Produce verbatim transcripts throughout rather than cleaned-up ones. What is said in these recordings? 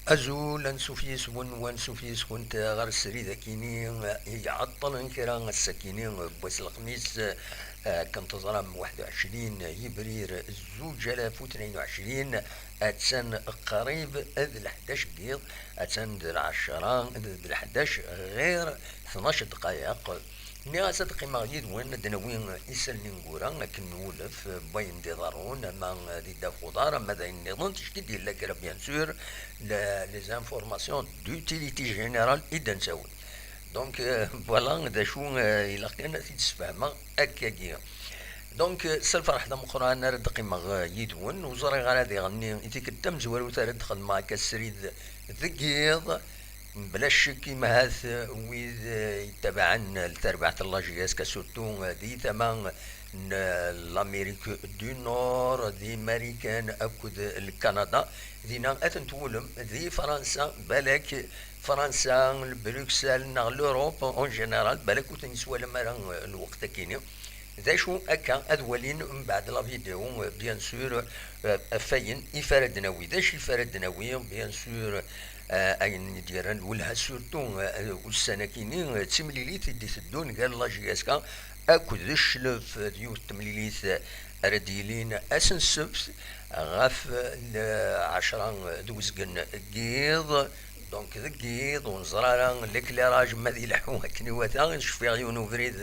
Azul, ansuf yis-wen, wansuf yis-went ɣer srid akini iɛeṭṭlen kra ass-akini n wass lexmis, akken teẓram, waḥed u ɛecrin yebrir zuǧ alaf u tnin u ɛecrin, attan qrib d leḥdac n yiḍ, attan d lɛecra d leḥdac ɣir tnac ddqayeq. Nniɣ-as ad qqimeɣ yid-wen, ad d-nawi isallen ineggura akken nwulef n wayen d-iḍerrun, ama di ddabex uḍar, ama d ayen nniḍen, ticki d-yella kra, bien sûr, le- les informations d'utilité générale i d-nettawi. Donc, euh, voilà d acu, euh, ilaq kan ad t-id-sfehmeɣ akkagi. Donc, euh, s lferḥ d ameqqran ara d-qqimeɣ, euh, yid-wen. Ur ẓriɣ ara diɣenni i tikkelt tamezwarut ara d-xedmeɣ akka srid deg yiḍ. Mebla ccek, imahat, euh, wid, euh, yettabaɛen, euh, tarbaɛt n la J S K, surtout, euh, di tama n, euh, l'Amérique du Nord, di Marikan akked Lkanada, dinna ad ten-twulem, di Fransa, balak Fransa, Bruxelles, neɣ l'Europe en général, balak ur ten-yeswalam ara, euh, lweqt akini. D acu akka, ad walin mbeɛd la vidéo, euh, bien sûr, euh, ɣef wayen i f ara d-nawi. D acu i f ara d-nawi, bien sûr, euh, ayen i d-yerran lwelha, surtout, euh, ussan akini, euh, d timlilit i d-iteddun gar la J S K akked cclef, d yiwet n temlilit ara d-yilin ass n ssebt ɣef lɛecra d uzgen n yiḍ. Donc, deg yiḍ, ur neẓri ara l'éclairage ma ad ileḥḥu akken iwata. Cfiɣ yiwen ubrid,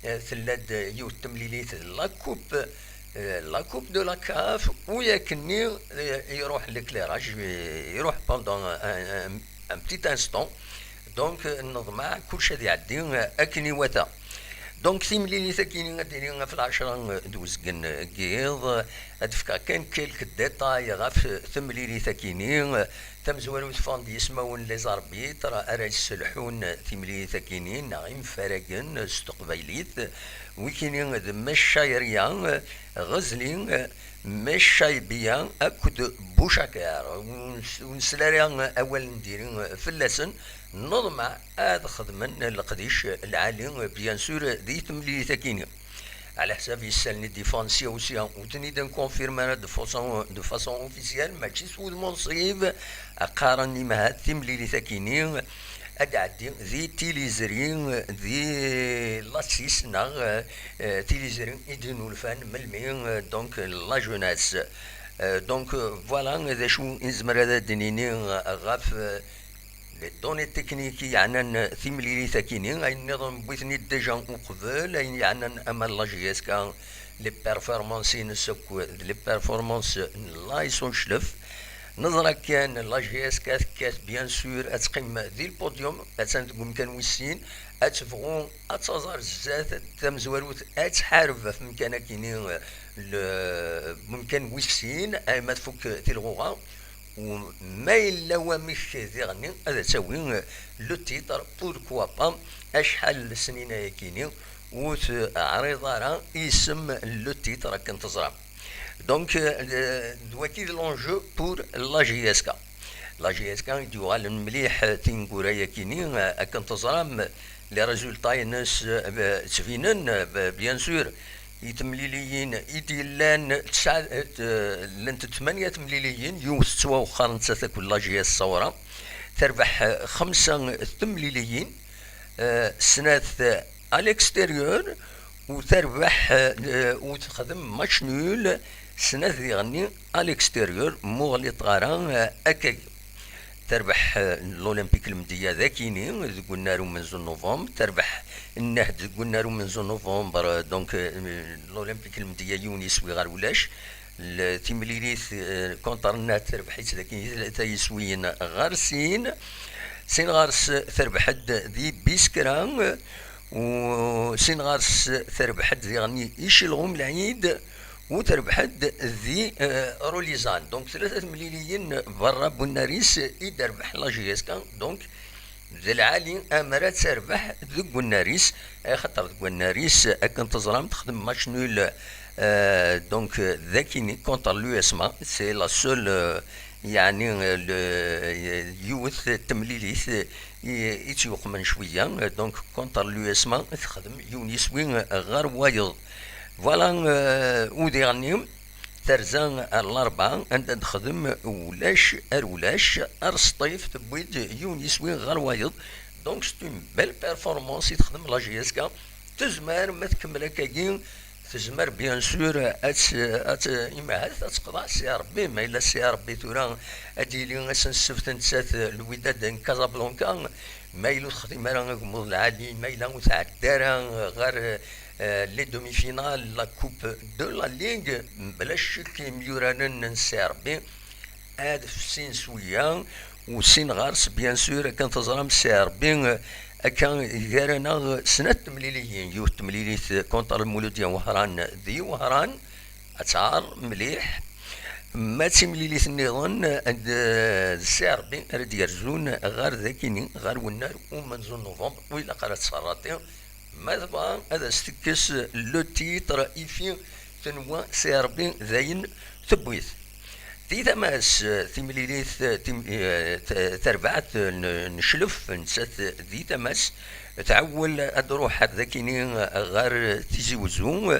eh, tella-d yiwet n temlilit, la coupe, eh, la coupe de la CAF, u yakkenni, eh, iruḥ l'éclairage, eh, iruḥ pendant un, un, un petit instant. Donc, neḍmeɛ kullec ad iɛeddi, eh, akken iwata. Donc, timlilit akini ad d-tili ɣef lɛecra d uzgen n yiḍ. Ad d-fkeɣ kan quelques détails ɣef temlilit akini. Tamezwarut, ffɣen-d yismawen, les arbitres, ara yesselḥun timlilit akini, neɣ imfaragen s teqbaylit. Wikini d Mecayriya, Ɣezli, Mecaybiya akked Bucakar. Ur nes-, ur nesli ara awal n diri fell-asen. Neḍmeɛ ad xedmen leqdic lɛali, bien sûr, di temlilit akini. Ɛla ḥsab yisalen i d-iffɣen sya u sya, ur ten-id-nkonfirm ara de façon, de façon officielle, mačči s wudem unṣib, qqaren imahat timlilit akini ad d-tɛeddi di tiliẓri, di l'assise neɣ, eh, tiliẓri i d-innulfan melmi, eh, donc, la jeunesse. Eh, donc, eh, voilà d acu i nezmer ad d-nini ɣef, eh, les données techniques i yeɛnan timlilit akini. Ayen nniḍen wwiten-id déjà uqbel, ayen yeɛnan ama la J S K, les performances-ines akk d les performances n Laïs Uclef. Neẓra kan la J S K tekkat, bien sûr, ad teqqim di le podium, attan deg umkan wis sin, ad tebɣu ad taẓ ar zdat, tamezwarut ad tḥareb ɣef umkan akini, le, umkan wis sin, ayma tfuk tilɣuɣa. U ma yella wamek diɣenni ad tawi le titre, pourquoi pas, acḥal n lesnin ayakini ur teɛriḍ ara isem le titre akken teẓram. Donc, euh, d waki d l'enjeu pour la J S K. La J S K i d-yuɣalen mliḥ tineggura-yakini, akken teẓram, les résultats-ines, euh, ttbinen, euh, bien sûr, i temliliyin i d-yellan, tesɛa, eh, llant tmanya temliliyin, yiwet tettwawexxer nettat akked la J S Saoura, terbeḥ, eh, xemsa temliliyin, eh, snat, eh, à l'extérieur, u terbeḥ, eh, u texdem match nul, snat diɣenni à l'extérieur, muɣliṭ ara, eh, akkagi. Terbeḥ, eh, l'Olympique Lmedya d akini deg unnar umenzu n novembre, terbeḥ Nnehd deg unnar umenzu n novembre, donc, eh, l'Olympique Lmedya yiwen yiswi ɣer ulac. Le, timlilit, eh, contre Nnehd terbeḥ-itt dagi tlata yiswiyen ɣer sin. Sin ɣer-s terbeḥ-d di Biskra, u sin ɣer-s terbeḥ-d diɣen i Icilɣum Lɛid, u terbeḥ-d di, eh, Rulizan. Donc, tlata temliliyin berra n unnar-is i d-terbeḥ la J S K. Donc, d lɛali ammer ad terbeḥ deg unnar-is, axaṭer deg unnar-is, akken teẓram, texdem match nul, euh, donc, euh, d akini contre l'U S M A, c'est la seule, euh, yeɛni, euh, le, euh, yiwet temlilit i, i tt-yuqmen cwiya, euh, donc contre l'U S M A texdem yiwen yiswi, euh, ɣer wayeḍ. Voilà, euh, u diɣenni, terza ar Larebɛa, anda d-texdem ulac ar ulac, ar Sṭif tewwi-d yiwen yiswi ɣer wayeḍ. Donc c'est une belle performance i texdem la J S K. Tezmer ma tkemmel akkagi, tezmer bien sûr ad tt-, ad tt-, imahat ad teqḍeɛ Si Ṛebbi. Ma yella Si Ṛebbi tura ad d-yili ass n ssebt nettat Lwidad n Casablanca, ma yella ur texdim ara agemmuḍ lɛali, ma yella ur tɛedda ara ɣer eh, les demi-finales, la Coupe de la Ligue, mebla ccek imyuraren n Si Ṛebbi ad fessin s wiya, u sin ɣer-s, bien sûr, akken teẓram Si Ṛebbi, eh, akka gar-aneɣ snat temliliyin, yiwet temlilit contre Lmuludya Wehran di Wehran, ad tɛer mliḥ, ma d timlilit nniḍen d, d Si Ṛebbi ara d-yerzun ɣer dakini, ɣer wennar umenzu n novembre, ur ilaq ara ad tserraṭi. Ma tebɣa ad as-tekkes le titre ifi tenwa Si Ṛebbi d ayen tewwi-t. Di tama-s, timlilit, tim-, eh, t-, tarbaɛt n, n Cclef, nettat di tama-s, tɛewwel ad d-truḥ ar dakini ɣer Tizi Wezzu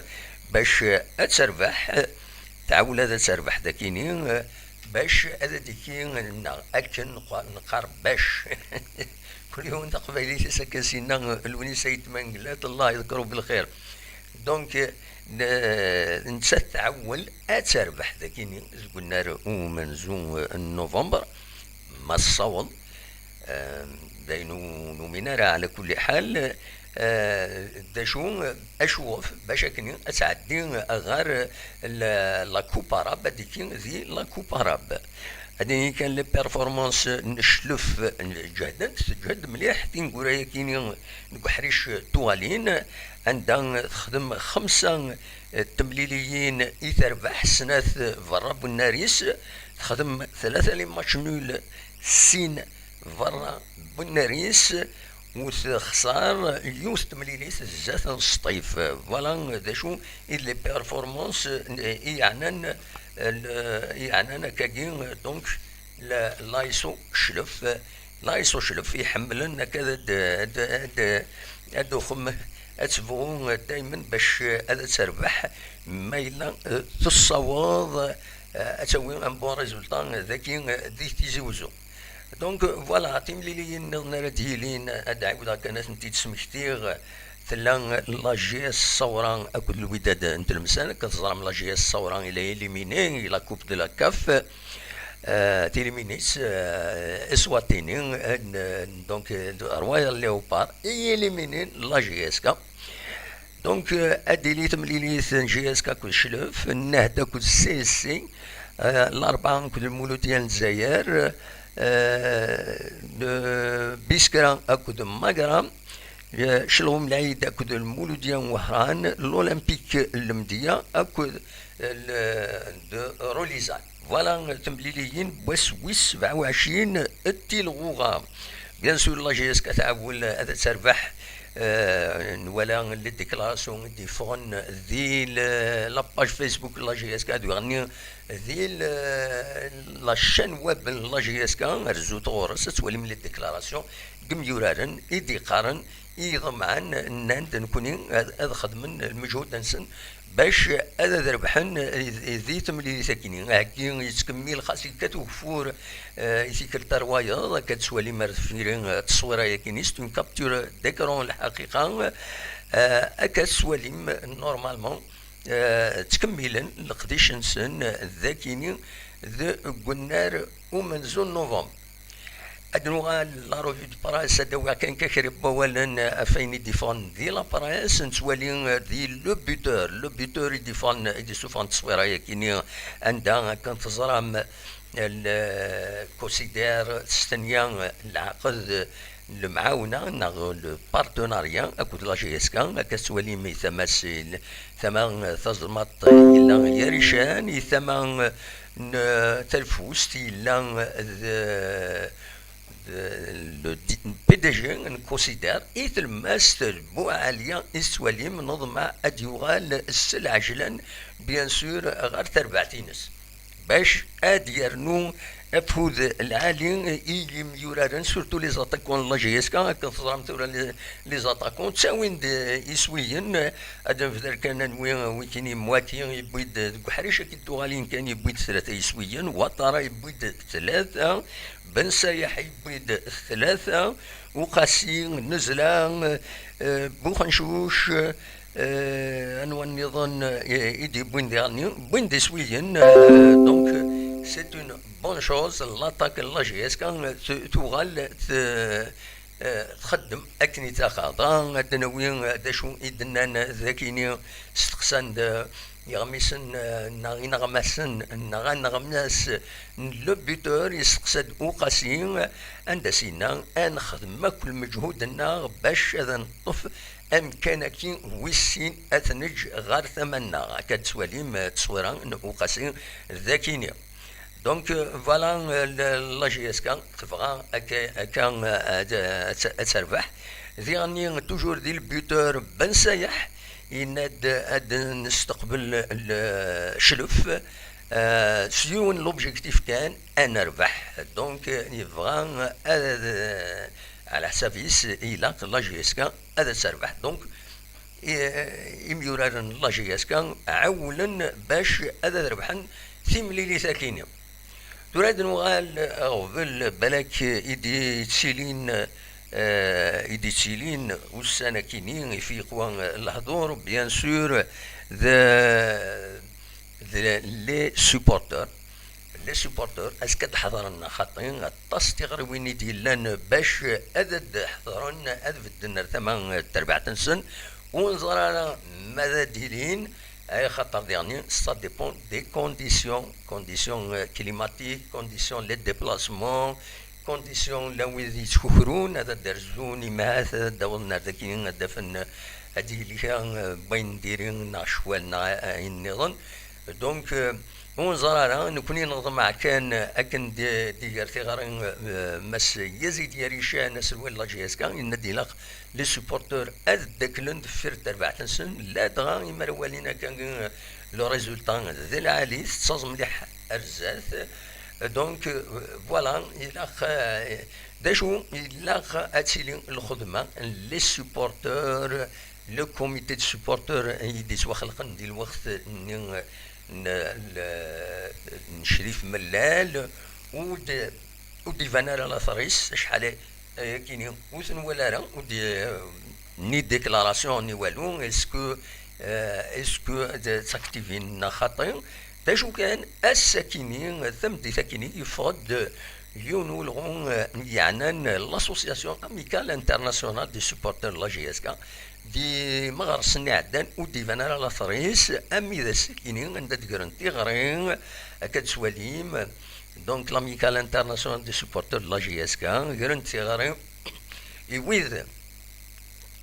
bac ad terbeḥ, tɛewwel ad terbeḥ dakini bac ad d-tiki, neɣ akken neqwa-, neqqar bac. Kul yiwen taqbaylit-is akka s-yenna Lewnis Ayt Mengellat, Allah yeḍker-it belxir. Donc, n-, nettat tɛewwel ad terbeḥ dakini deg unnar umenzu n novembre, ma tessaweḍ, eh, d ayen ur numin ara, ɛla kulli ḥal, eh, d acu, acuɣef, bac akken ad tɛeddi ɣer la, la Coupe Arabe, ad d-tiki di la Coupe Arabe. Ad nini kan les performances n Cclef ǧehdent, teǧhed mliḥ tineggura-yakini deg uḥric tuɣalin, anda texdem xemsa, eh, temliliyin i terbeḥ, snat berra n unnar-is, texdem tlata les matchs nuls, sin berra n unnar-is, u texṣer yiwet temlilit zdat n Sṭif. Voilà d acu i d les performances, eh, i yeɛnan, eh, i yeɛnan akkagi, donc, la, l'A S O Cclef. L'A S O Cclef iḥemmlen akka ad, ad, ad, ad uxem, ad tebɣu daymen bac ad terbeḥ, ma yella, eh, tessaweḍ, eh, ad tawi un bon résultat dagi, eh, di Tizi Wezzu. Donc, voilà, timliliyin nniḍen ara d-yilin, ad ɛiwdeɣ kan ad tent-id-smektiɣ. Tella la J S Saoura akked Lwidad n Tlemsan. Akka teẓram, la J S Saoura il a éliminé la Coupe de la CAF. Euh, t'éliminé, euh, Eswatini, euh, donc, euh, Royal Léopard, i éliminé la J S K. Donc, euh, ad d-tili temlilit n J S K akked Cclef, Nnehda akked C S C, euh, Larebɛa akked Lmuludya n Lezzayer, euh, Biskra akked Magra, euh, Celɣum Lɛid akked Lmuludya n Wehran, l'Olympique n Lemdeyya akked, euh, le, de Rolizan. Voilà, temliliyin n wass wis sebɛa u ɛecrin n tilɣuɣa. Bien sûr, la J S K tɛewwel ad terbeḥ. Euh, nwala les déclarations i d-yeffɣen di le, la page Facebook n la J S K, ad uɣalni di le, la chaîne web n la J S K, rrezut ɣur-s, ad twalim les déclarations n yimyuraren i d-yeqqaren, i iḍemɛen, nnan-d nekkni ad, ad xedmen lmeǧhud-nsen bac ad, ad rebḥen di temlilit-agi. Aheggi yettkemmil, xas yekkat ugeffur, eh, i tikkelt ar wayeḍ, akka ad twalim ar deffir, eh, tteswira-agi, c'est une capture d'écran lḥaqiqa, eh, akka ad twalim normalement, eh, ttkemmilen leqdic-nsen dagini deg unnar umenzu n novembre. Ad nuɣal la revue de presse, ad awiɣ kan kra n wawalen ɣef wayen i d-iffɣen di la presse, nettwali di Le Buteur, Le Buteur i d-iffɣen, i d-isuffɣen tteswira-agi-ni, anda akken teẓram, le considère testenya lɛaqed lemɛawna neɣ le partenariat akked la J S K, akka tettwalim i tama-s, tama tazelmaḍt yella Yarican, i tama n talfust yella d, d, le di-, P D G n Considère, i tlemmast Buɛaliya i tettwalim, neḍmeɛ ad yuɣal s lɛejlan, bien sûr, ɣer terbaɛt-ines. bac ad yernu afud lɛali i yimyuraren, surtout les attaquants n la J S K. Akken teẓram tura, les, les attaquants ttawin-d iswiyen. Ad nbder kan, anwi wikini, Mwaki yewwi-d deg uḥric akkin tuɣalin kan, yewwi-d tlata iswiyen, Ouattara yewwi-d tlata, Ben Sayaḥ yewwi-d tlata, Uqasi, Nezla, eh, Buxencuc, eh, anwa nniḍen, eh, i d-yewwin diɣenni? Wwin-d iswiyen, eh, donc c'est une bonne chose. L'attaque n la J S K, eh, tu-, tuɣal t-, eh, txeddem akken i ttaxaḍ. Ad d-nawi, eh, d acu i d-nnan dakini, steqsan-d, eh, iɣmisen, eh, neɣ ineɣmasen neɣ aneɣmas n le buteur, yesteqsa-d Uqasi, anda s-yenna ad nexdem akk lmeǧhud-nneɣ bac ad neṭṭef amkan-agi wis sin, ad t-neǧǧ ɣer tama-nneɣ. Akka d-tettwalim, eh, tteswira n Uqasi dakini. Donc, euh, voilà, euh, le, la J S K tebɣa akka, akka, euh, ad, ad, ad terbeḥ. Diɣenni, toujours di le buteur Ben Sayaḥ, yenna-d ad nesteqbel leclef, euh, s yiwen l'objectif kan, ad nerbeḥ. Donc, euh, yebɣa ad, euh, ɛla ḥsab-is, ilaq la J S K ad terbeḥ. Donc, i-, imyuraren n la J S K ɛewwlen bac ad, ad rebḥen timlilit akini. Tura ad nuɣal ɣbel balak i d-yettilin, eh, i d-yettilin ussan akini, ifiq wa lehdur, bien sûr, d, d les supporters. Les supporters, azekka ad d-ḥeḍren xaṭi, aṭas tiɣriwin i d-yellan bac ad d-ḥeḍren, ad bedden ar tama n terbaɛt-nsen, ur nẓer ara ma ad d-ilin, ay xaṭer diɣenni, ça dépend des conditions, conditions, euh, climatiques, conditions les déplacements, conditions la wid yettkukrun, ad d-rzun imahat, ad d-awḍen ar daki, ad d-afen, ad d-yili kra, euh, n wayen n diri neɣ ccwal neɣ, euh, ayen nniḍen. Donc, euh, ur nẓer ara, nekkni neḍmeɛ kan akken d-, d-iger tiɣri, euh, Mass Yazid Yarican, aselway n la J S K, yenna-d ilaq les supporters ad ddaklen deffir terbaɛt-nsen, ladɣa imi ara walin akka, euh, le résultat d lɛali, tettaẓ mliḥ ar zdat. Donc, euh, voilà, ilaq, euh, d acu, ilaq ad tili lxedma n les supporters, le comité de supporters i d-yettwaxelqen di lweqt-nni n, n, n Crif Mellal, ur d-, ur d-iban ara later-is, acḥal ayakini ur t-nwala ara, ur d-, ni déclaration ni walu, est-ce que, euh, est-ce que d, d taktivin neɣ xaṭi? D acu kan, ass-akini, tameddit-akini, yeffeɣ-d yiwen n ulɣu, euh, yeɛnan l'Association Amicale Internationale des Supporters de la J S K, d imeɣresen iɛeddan ur d-iban ara later-is, am i d ass-akini anda d-gren tiɣri, akka d-tettwalim, donc l'Amicale Internationale des Supporters de la J S K, gren tiɣri i wid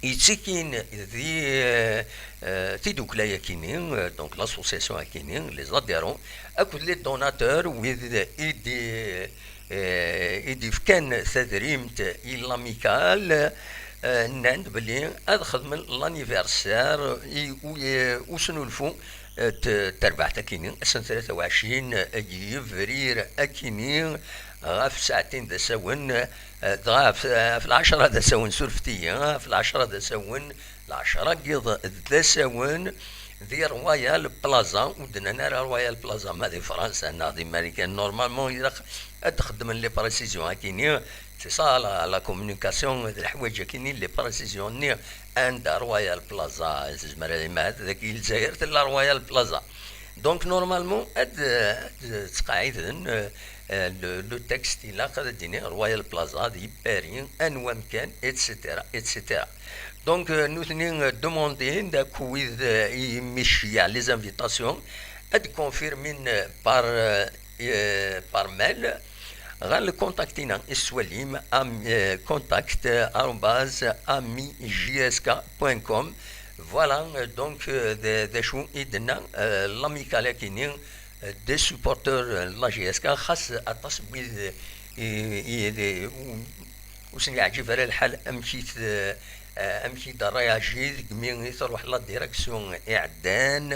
yettikin di, euh, euh, tidukla-yakini, euh, donc l'association-akini, les adhérents, akked les donateurs, wid i d-, euh, i d-ifkan tadrimt i l'Amicale, euh, nnan-d belli ad xedmen l'anniversaire i u-, usnulfu, euh, t-, terbaɛt akini, ass n tlata u ɛecrin yebrir akini, ɣef saɛtin d asawen, euh, dɣa ɣef, ɣef lɛecra d asawen, surfet-iyi, ɣef lɛecra d asawen, lɛecra n yiḍ d asawen, di Royal Plaza, ur d-nnan ara Royal Plaza ma di Fransa neɣ di Marikan, normalement ilaq ad d-xeddmen les précisions akini, c'est ça la, la communication, d leḥwayeǧ akini, les précisions-nni, anda Royal Plaza, tezmer ad imahat dagi i Lezzayer tella Royal Plaza. Donc normalement ad, ad ttqaɛiden, euh, euh, le, le texte ilaq ad d-ini Royal Plaza di Paris, anwa amkan, et cetera, et cetera. Donc, euh, nutni, euh, demandin-d akk wid, euh, i mi ceyyeɛ les invitations, ad confirmin, euh, par, euh, euh, par mail ɣer le contact-ina i tettwalim, am-, euh, contact arobase ami J S K point com. Voilà, euh, donc, euh, d, d acu i d-tenna, euh, l'Amicale akini, euh, des supporters, euh, n la J S K, xas aṭas n wid, euh, i, i, i, ur sen-yeɛǧib ara lḥal amek i t-, Eh, amek i d-réagi deg mi i truḥ la direction iɛeddan?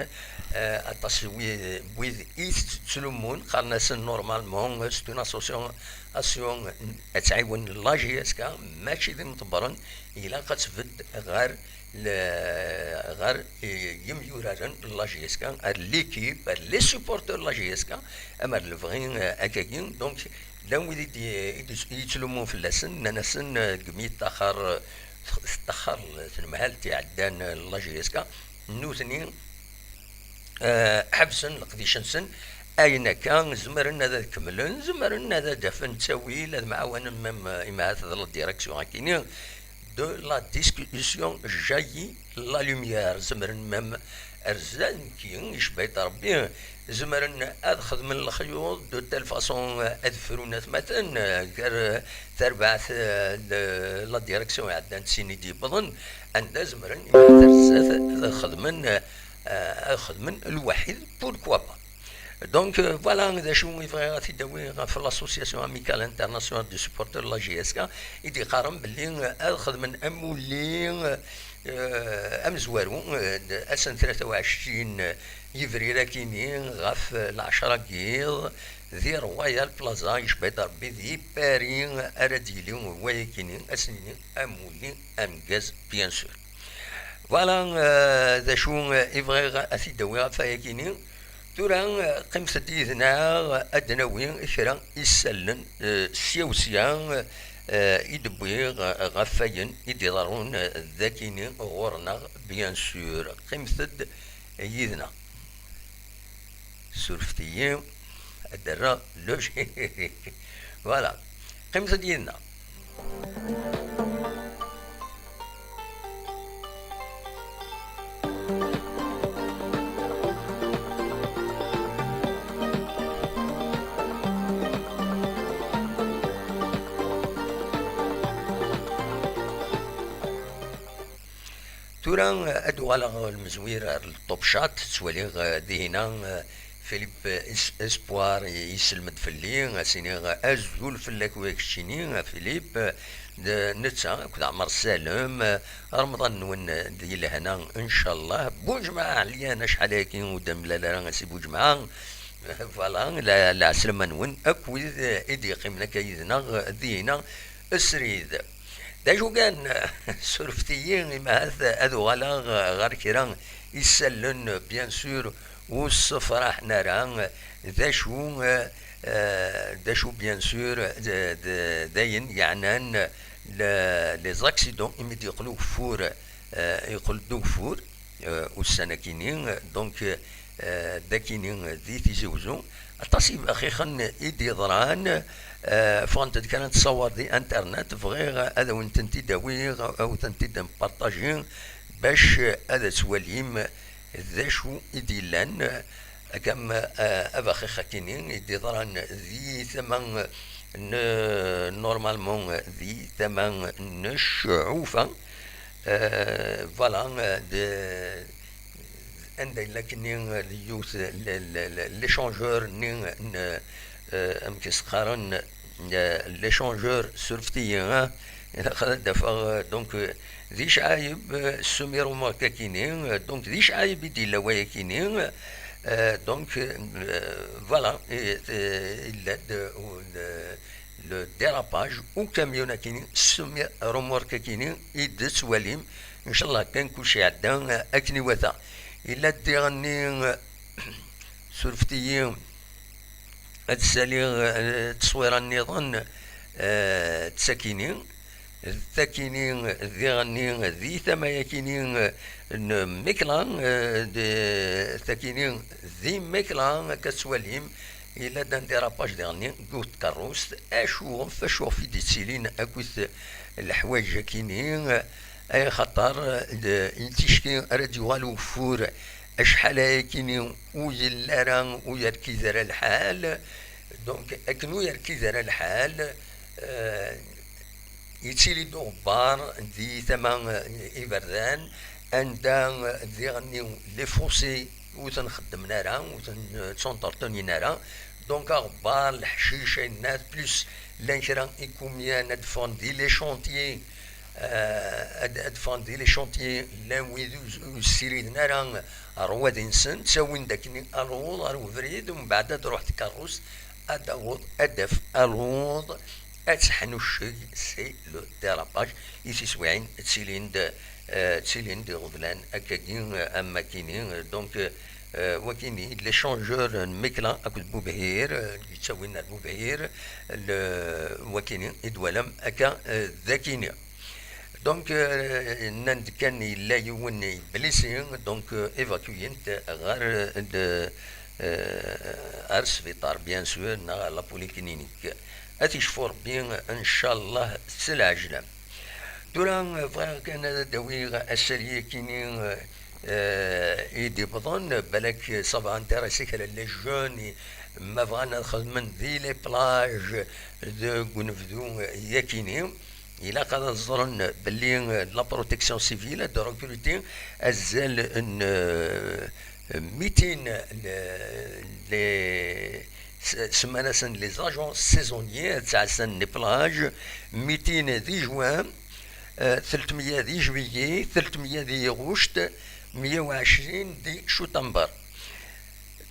Eh, aṭas n wi-, n wid i tettlumun, qqaren-asen normalement, c'est une association ad tɛiwen la J S K, mačči d imḍebbren, ilaq ad tbedd ɣer le-, ɣer, eh, yimyuraren n la J S K, ar l'équipe, ar les supporters n la J S K, am ar lebɣi, eh, akkagi. Donc, llan wid i d-, i d-, i yettlumun fell-asen, nnan-asen, eh, deg mi yeṭṭaxer, eh, teṭṭaxer tnemhalt iɛeddan, eh, n la J S K, nutni, eh, ḥebsen leqdic-nsen, ayen akka, zemren ad, ad kemmlen, zemren ad, ad d-afen ttawil, ad mɛawanen même, eh, imahat d la direction akini, de la discussion jaillit la lumière. Zemren même, ar zdat-nni, icebba-yi-d Rebbi, zemren ad xedmen lexyuḍ de telle façon, eh, ad frun atmaten, eh, gar, eh, tarbaɛt, eh, de la direction iɛeddan d sin i d-yewwḍen, anda zemren imahat ar zdat ad xedmen, eh, ad xedmen lwaḥid, pourquoi pas. Donc, euh, voilà, d acu i bɣiɣ ad t-id-awiɣ ɣef l'Association Amicale Internationale de Supporters de la J S K, i d-iqqaren belli, euh, ad xedmen amulli, euh, amezwaru, euh, d-, ass n tlata u ɛecrin yebrir akini ɣef, euh, lɛecra n yiḍ di Royal Plaza, icebba-yi-d Rebbi, di Paris ara d-yili wayakini, ad s-nini amulli ameggaz, bien sûr. Voilà, euh, d acu, euh, i bɣiɣ ad t-id-awiɣ ɣef wayakini. Tura, eh, qqimet-d yid-neɣ ad d-nawi kra isallen, eh, sya u sya, eh, i d-wwiɣ, eh, ɣef wayen i d-iḍerrun, eh, d akini ɣur-neɣ, bien sûr. Qqimet-d yid-neɣ. Surfet-iyi, ad d-rreɣ le générique. Voilà. Qqimet-d yid-neɣ. Tura ad uɣaleɣ lemzwir ar le Top Chat, ttwaliɣ, eh, dihina, eh, Philippe Es-, Espoir yesselmed fell-i, ad s-iniɣ azul fell-ak wa keččini, a Philippe, d netta akked Ɛmer Salem, Remḍan-nwen di lehna, ncallah. Buǧemɛa Ɛelyan, acḥal ayagi ur d-nemlal ara a si Buǧemɛa. Voilà, la-, lɛeslama-nwen akk wid i d-yeqqimen akka yid-neɣ dihina srid. D acu kan, surfet-iyi, imahat ad uɣaleɣ ɣer kra isallen, bien sûr, ur ssefraḥen ara. D acu, eh, d acu, bien sûr, d, d, d ayen yeɛnan le-, les accidents, imi d-yeqqel ugeffur, eh, yeqqel-d ugeffur, eh, ussan akini, donc, eh, d akini di Tizi Wezzu. Aṭas ibaxixen i d-yeḍran, eh, ffɣent-d kra n tṣawar di internet, bɣiɣ ad awen-tent-id-awiɣ, ad awen-tent-id-npartaji, bac ad twalim d acu i d-yellan, akka am, eh, abaxix akini i d-yeḍran di tama n, normalement, di tama n Ccuɛufa. Eh, voilà, eh, de, anda yella akini, eh, yiwet, le, le, le, l'échangeur-nni n, eh, amek i s-qqaren, eh, l'échangeur, surfet-iyi, ah, ilaq ad d-afeɣ, eh, donc, eh, di Cɛayeb, eh, sumi remorque akini, eh, donc di Cɛayeb i d-yella wayakini, eh, donc, eh, voilà, eh, eh, yella-d, eh, le, le dérapage ukamyun akini, sumi remorque akini i d-tettwalim, ncallah kan kulci iɛedda, eh, akken iwata. Yella-d diɣenni, eh, surfet-iyi, ad saliɣ, eh, tteswira nniḍen, eh, d takini. D takini diɣenni di tama-yakini, eh, n Mekla, eh, d takini di Mekla, akka tettwalim, yella-d un dérapage diɣenni deg tkeṛṛust. Acu ɣef, acu ɣef i d-yettilin akkit leḥwayeǧ-akini, eh, axaṭer, eh, d, n ticki ara d-yuɣal ugeffur, acḥal ayakini ur yelli ara, ur yerkid ara lḥal. Donc, akken ur yerkid ara lḥal, eh, yettili-d uɣebbar di tama, eh, iberdan, anda, eh, diɣenni les fossés ur ten-xeddmen ara, ur ten-, eh, ttentretenin ara. Donc, aɣebbar, leḥcic, ayennat, plus llan kra ikumyan ad d-ffɣen di les chantiers, Eh, ad, ad ffɣen di les chantiers, llan wid ur, ur ssiriden ara rrwadi-nsen, ttawin-d akken aluḍ ar ubrid, umbeɛd ad d-truḥ tkeṛṛust, ad d-taweḍ, ad d-taf aluḍ, ad teḥnucceg, c'est le dérapage. I tiswiɛin ttilin-d, eh, ttilin-d iɣeblan akkagi, eh, am akini, donc, eh, wakini, les changeurs n Michelin akked Bubhir, eh, yettawin ar Bubhir, le, wakini i d-twalam akka, eh, d akini. Donc, euh, nnan-d kan yella yiwen blessé, donc, euh, évacué-t ɣer, euh, de, euh, ar sbiṭar, bien sûr, neɣ la polyclinique. Ad t-yecfu Rebbi, ncallah, s lɛejla. Tura, euh, bɣiɣ kan ad d-awiɣ asali-akini, euh, euh, i d-iwwḍen, balak ça va intéresser kra n les jeunes, i, ma bɣan ad xedmen di les plages deg unebdu-yakini. Ilaq ad ẓren belli, euh, la protection civile ad recruter azal n, euh, mitin, le, les, s-, semman-asen les agents saisonniers, ad ttɛassan les plages, mitin di juin, euh, telt meyya di juillet, telt meyya di ɣuct, meyya u ɛecrin di cutamber.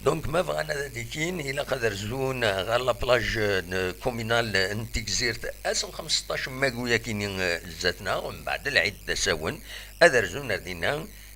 Donc, ma bɣan ad adikin, ilaq ad rzun ɣer la plage, euh, communale n Tigzirt, ass n xemseṭṭac n mayu-yakini, euh, zdat-neɣ, mbeɛd lɛid d asawen, ad rzun ar dinna,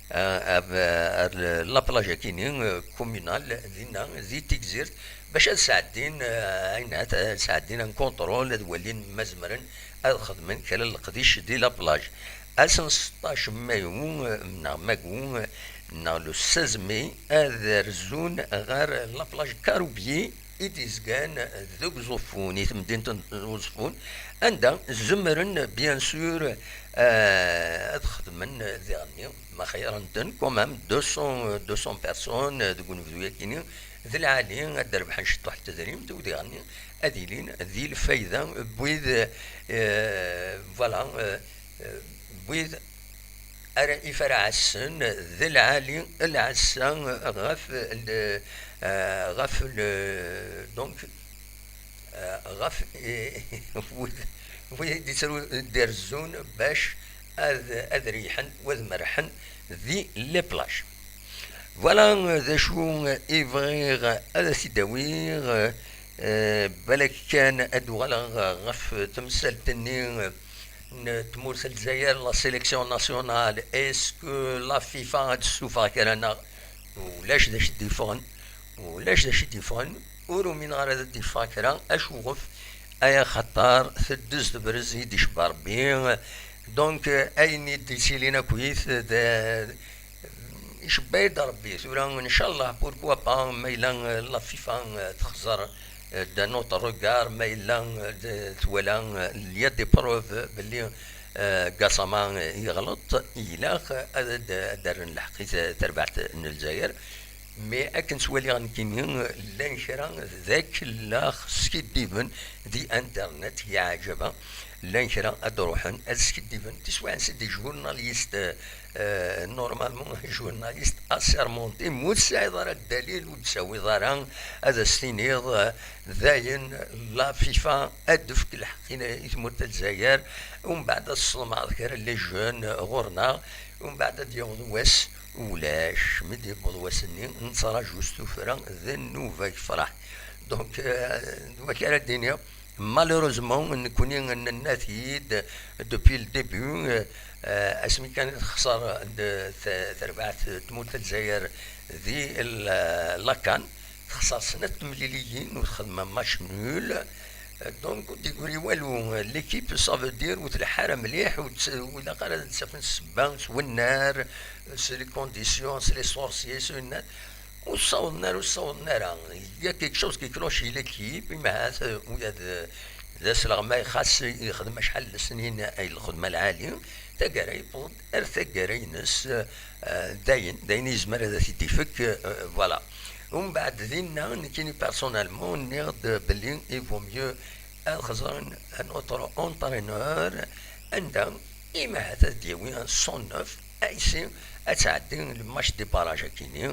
euh, ar, ar la plage-akini, euh, communale, dinna, di Tigzirt, bac ad sɛeddin, euh, ayen ad sɛeddin un contrôle, ad walin ma zemren ad xedmen kra n leqdic di la plage. Ass n seṭṭac mayu, euh, neɣ mayu, euh, neɣ le seize mai, ad rzun ɣer la plage Caroubier i d-izgan deg Uẓeffun, i temdint n Uẓeffun, anda zemren, bien sûr, euh, ad xedmen diɣenni, ma xeyyren-ten, quand même, deux cents, deux cents personnes, euh, deg unebdu-yakini, d lɛali, ad d-rebḥen ciṭuḥ n tedrimt, u diɣenni ad ilin di lfayda n wid, euh, voilà, euh, euh, n wid ara ifarɛasen d lɛali lɛessa ɣef le, euh, ɣef le, donc, euh, ɣef, euh, wid, wid i d-itteru-, d-irezzun bac ad, ad reyḥen, u ad merrḥen di les plages. Voilà, euh, d acu i bɣiɣ ad t-id-awiɣ, euh, balak kan ad uɣaleɣ ɣef temsalt-nni, euh, n tmurt n Lezzayer, la sélection nationale, est-ce que la FIFA ad tessufeɣ kra neɣ? Ulac d acu d-yeffɣen, ulac d acu d-yeffɣen, ur umineɣ ara ad d-yeffeɣ kra, acuɣef? Ay axaṭer teddez tebrez i d-icebba Rebbi. Donc, ayen i d-yettilin akkit, d, icebba-yi-d Rebbi. Tura, ncallah, pourquoi pas, ma yella, euh, la FIFA, euh, texẓer, euh, d'un autre regard, ma yella, euh, d-, twala, euh, il y a des preuves belli, euh, Gassama, euh, yeɣleḍ, ilaq ad, ad, ad d-rren lḥeqq i t-, terbaɛt n Lezzayer. Mais akken ttwaliɣ nekkini, llan kra d akellax skiddiben di internet, yeɛǧeb. Llan kra ad d-ruḥen ad skiddiben. Tiswiɛin, c'est des journalistes, euh, normalement, journaliste assermenté, ma ur tesɛiḍ ara ddalil, ur d-tawiḍ ara ad as-tiniḍ, euh, dayen la FIFA ad d-tefk lḥeqq i, i tmurt n Lezzayer, umbeɛd ad tesḍemɛeḍ kra n les jeunes ɣur-neɣ, umbeɛd ad d-yaweḍ wass, ulac, mi d-yewweḍ wass-nni, nettraǧu s tuffra d nnuba yefreḥ. Donc, euh, d wakka ara d-iniɣ, malheureusement, nekkni nenna-t-id depuis le début, euh, asmi kan texṣer d-, t-, terbaɛt tmurt n Lezzayer di l-, la CAN, texṣer snat temliliyin u texdem match nul. Donc, ur d-yegri walu. L'équipe, ça veut dire, ur tleḥḥu ara mliḥ, ur tt-, ur ilaq ara ad d-tafen ssebba s wennar, s les conditions, s les sorciers, s wennar. Ur ssawḍen ara, ur ssawḍen ara. Il y a quelque chose qui cloche chez l'équipe, imahat, euh, ula d, d asleɣmay, xas yexdem acḥal n lesnin ay lxedma lɛali, taggara yewweḍ-d ar taggara-ines, euh, dayen, dayen yezmer ad t-id-ifek, euh, voilà. Umbeɛd dinna, nekkini personnellement, nniɣ-d belli il vaut mieux ad xeẓren un autre entraîneur, anda imahat ad d-yawi un sang neuf, Ici, ad tɛeddi le match des barrages akini.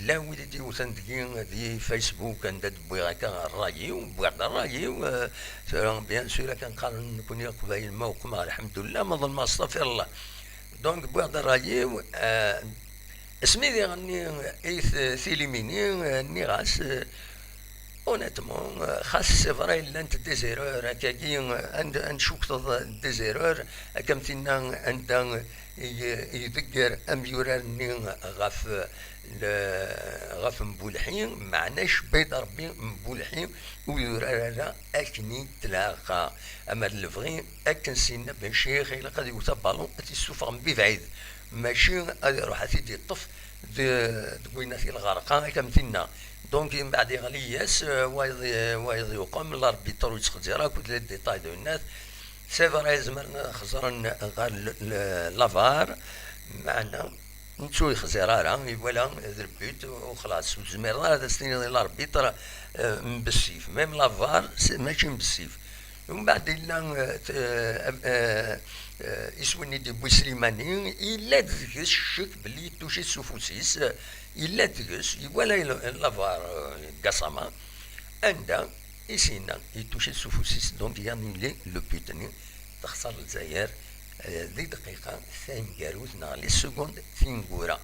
Llan wid i d-yewten deg, di Facebook, anda d-wwiɣ akka ṛṛay-iw, wwiɣ-d ṛṛay-iw, eh, tura, bien sûr, akken qqaren nekni Leqbayel, ma uqmeɣ, lḥemdullah, ma ḍelmeɣ, astaɣfirullah. Donc, wwiɣ-d ṛṛay-iw, eh, asmi d iɣenni i t-, tilimini, eh, nniɣ-as, eh, honnêtement, eh, xas c'est vrai, llant des erreurs, akkagi, eh, ad n-, ad ncukteḍ des erreurs, akka am tinna anda i, i idegger amyurar-nni ɣef, le-, ɣef Mbulḥi, meɛna icebba-d Ṛebbi Mbulḥi ur yurar ara akken i tlaq. Ama d lebɣi, akken s-yenna Ben Ccix, ilaq ad iwet abalun, ad t-issufeɣ mebɛid, mačči ad iruḥ ad t-id-iṭṭef de-, deg winna ti lɣerqa, akka am tinna. Donc, mbeɛd iɣli-yas, eh, wayeḍ, wayeḍ yuqem, l'arbitre ur yettxezzir akk, d les détails de net. C'est vrai, zemren ad xeẓren ɣer le, le, la var, meɛna netta ur yexẓir ara, iwala d le but, u xlas, ur tezmireḍ ara ad as-tiniḍ i l'arbitre, eh, mbessif. Même la var, c'est, mačči mbessif. Umbeɛd illa, eh, t-, eh, eh, eh, iswi-nni d-yewwi Slimani, illa-d deg-s ccek belli yettucit s ufus-is, eh, illa-d deg-s, iwala il-, la var, eh, Gassama, anda i s-yenna yettucit s ufus-is, donc i annule le but-nni, texṣer Lezzayer, eh, di dqiqa taneggarut neɣ les secondes tineggura.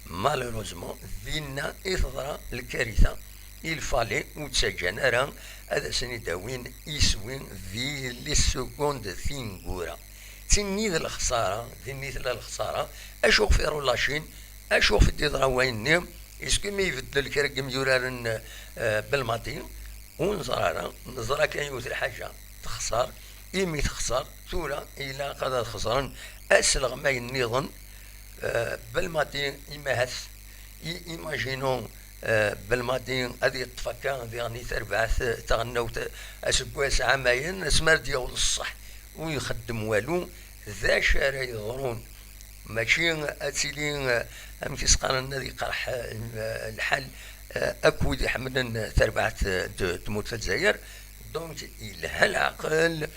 Malheureusement, dinna i teḍra lkarita. Il fallait, ur ttaǧǧan ara ad asen-id-awin iswi di les secondes tineggura. D tinni d lexsara, dinni tella lexsara. Acu ɣef iru la Chine? Acu ɣef i d-yeḍra wayen-nni? Est-ce que mi ibeddel kra n yimyuraren, eh, Belmadi? Ur neẓra ara. Neẓra kan yiwet lḥaǧa, texṣer. Imi texṣer, tura ilaq ad xeṣren asleɣmay nniḍen. Eh, Belmadi, imahat, i-, imaginons, eh, Belmadi ad yeṭṭef akka diɣen i terbaɛt, eh, taɣelnawt, eh, aseggas ɛamayen, asmi ara d-yaweḍ ṣṣeḥ, ur ixeddem walu, d acu ara yeḍrun? Mačči ad tili, eh, amek i s-qqaren, ad iqerḥ, eh, lḥal, eh, akk wid iḥemmlen, eh, tarbaɛt, eh, d tmurt n Lezzayer. Donc, yelha leɛqel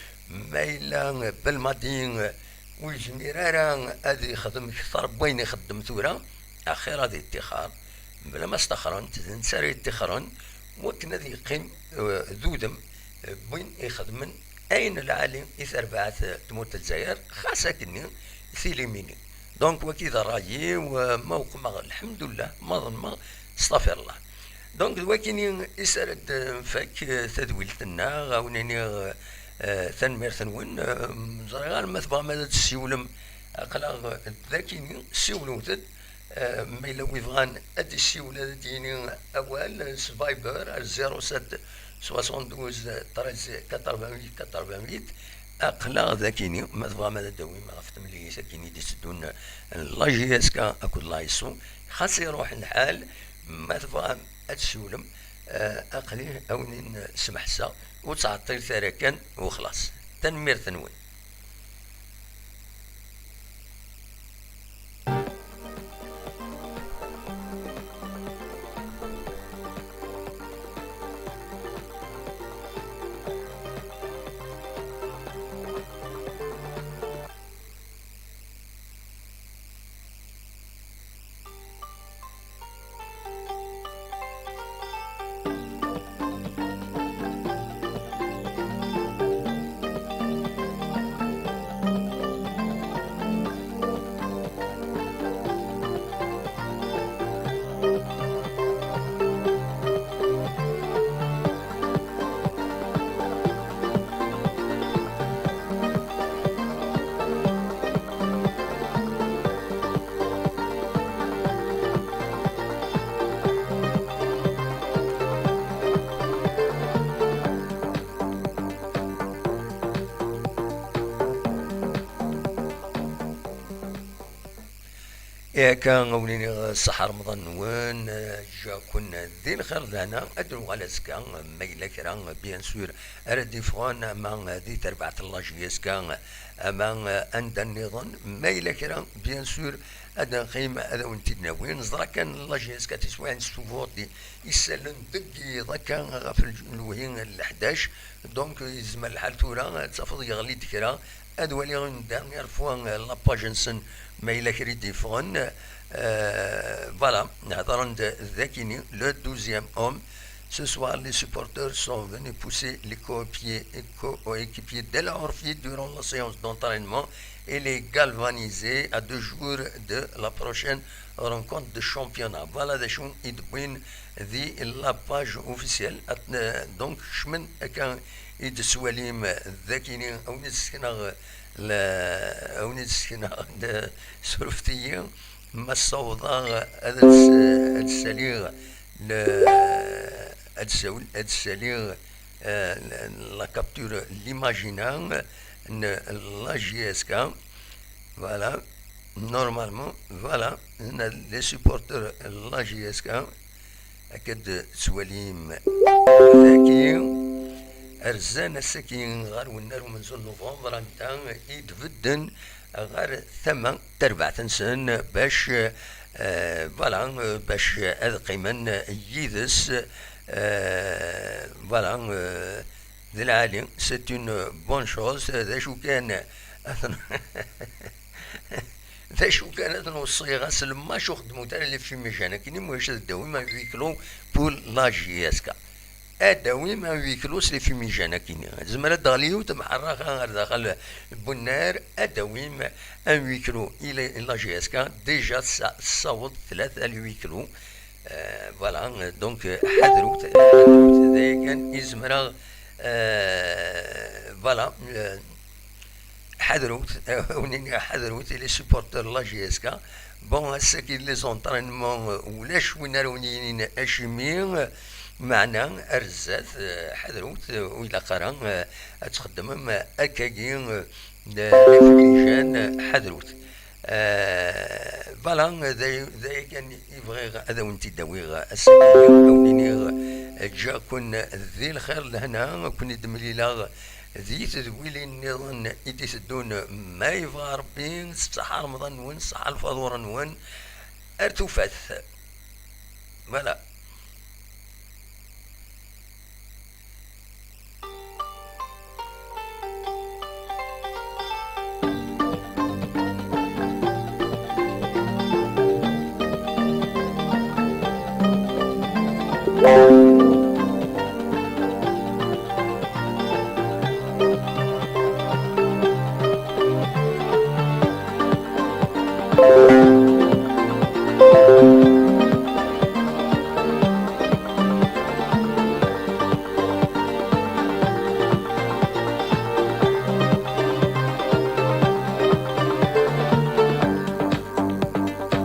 ma yella Belmadi, eh, ur yezmir ara ad ixdem kter n wayen ixeddem tura, axir ad iṭṭixer. Mebla ma staxren-t, d netta ara yeṭṭixren, wakken ad yeqqim, eh, d udem, eh, n win ixedmen ayen lɛali i terbaɛt, eh, tmurt n Lezzayer, xas akkenni tilimini. Donc, waki d ṛṛay-iw, eh, ma uqmeɣ, lḥemdullah, ma ḍelmeɣ, staɣfirullah. Donc, d wakini i s ara d-nfak, eh, tadwilt-nneɣ, a wen-iniɣ, eh, tanemmirt-nwen. Eh, ẓriɣ ara ma tebɣam ad d-tessiwlem, aql-aɣ dakini, siwlewt-d. Eh, ma yella wi bɣan ad d-issiwel, ad d-yini awal s Viber ar zéro sept soixante-douze treize quatre-vingt-huit quatre-vingt-huit. Aql-aɣ dakini, ma tebɣam ad d-tawim ɣef temlilit akkin i d-itteddun n la J S K akked la S O. Xas iruḥ lḥal, ma tebɣam ad tessiwlem, eh, aql-i a wen-in-semḥeɣ, ur ttɛeṭṭilet ara kan u xlaṣ. Tanemmirt-nwen. Ihi akka, a wen-iniɣ ṣṣeḥ Remḍan-nwen, ǧǧa-ken di lxir d lehna, ad d-nuɣal azekka, ma yella kra, bien sûr, ara d-iffɣen, ama di terbaɛt n la J S K, ama anda nniḍen, ma yella kra, bien sûr, ad neqqim, ad awen-t-id-nawi. Neẓra kan la J S K tiswiɛin s tuburt di isallen deg yiḍ akka ɣef lj-, lewhi n leḥdac. Donc, yezmer lḥal tura ad tafeḍ yeɣli-d kra, Ad waliɣ une dernière fois, euh, la page-nsen, ma yella kra i d-yeffɣen. Euh, voilà, hedren-d dakini, le douzième homme. Ce soir, les supporters sont venus pousser les coéquipiers, coéquipiers d'El Aourfi durant la séance d'entraînement et les galvaniser à deux jours de la prochaine rencontre de championnat. Voilà d acu i d-wwin di la page officielle. Donc, kecmen akka i d-tettwalim dakini, a win i d-sekneɣ, a win i d-sekneɣ, surfet-iyi ma ssawḍeɣ ad d-saliɣ, ad d-saliɣ, euh, la capture, l'image-a n la J S K. Voilà, normalement, voilà, les supporters n la J S K, akka d-tettwalim daki, rzan ass-agi ɣer wennar umenzu n novembre, anda i d-bedden ɣer tama n terbaɛt-nsen bac, euh, voilà, euh, bac ad qqimen yid-s, euh, voilà, euh, d lɛali, c'est une bonne chose. D acu kan, d acu kan ad nweṣṣi ɣas lemmac ur xeddmut ara les fumigènes akkenni, ma ulac ad d-tawim un huis clos pour la J S K. Ad d-tawim un huis clos s les fumigènes akkenni. Tezmer ad d-teɣli yiwet temḥerrax ar daxel n wennar, ad d-tawim un huis clos i la, la J S K. Déjà tessaweḍ tlata les huis clos. Euh, voilà, euh, donc, euh, ḥadrut, ḥadrut, d ayen kan i zemreɣ, euh, voilà, euh, ḥadrut, euh, ḥadrut, et les supporters de la J S K. Bon, ass-agi les entraînements, euh, ulac win ara wen-yinin acimi, euh, meɛna ar zdat, euh, ḥadrut, euh, ur ilaq ara, euh, ad txeddmem, euh, akkagi, euh, les fumigènes, ḥadrut. Euh, voilà, d ay-, d ayen kan i bɣiɣ ad awen-t-id-awiɣ ass-agi, ad awen-iniɣ ǧǧiɣ-ken di lxir lehna, ad ken-id-mlileɣ di tedwilin nniḍen i d-iteddun ma yebɣa Rebbi. Ṣṣeḥḥa Remḍan-nwen, ṣṣeḥḥa lfaḍur-nwen, ar tufat. Voilà.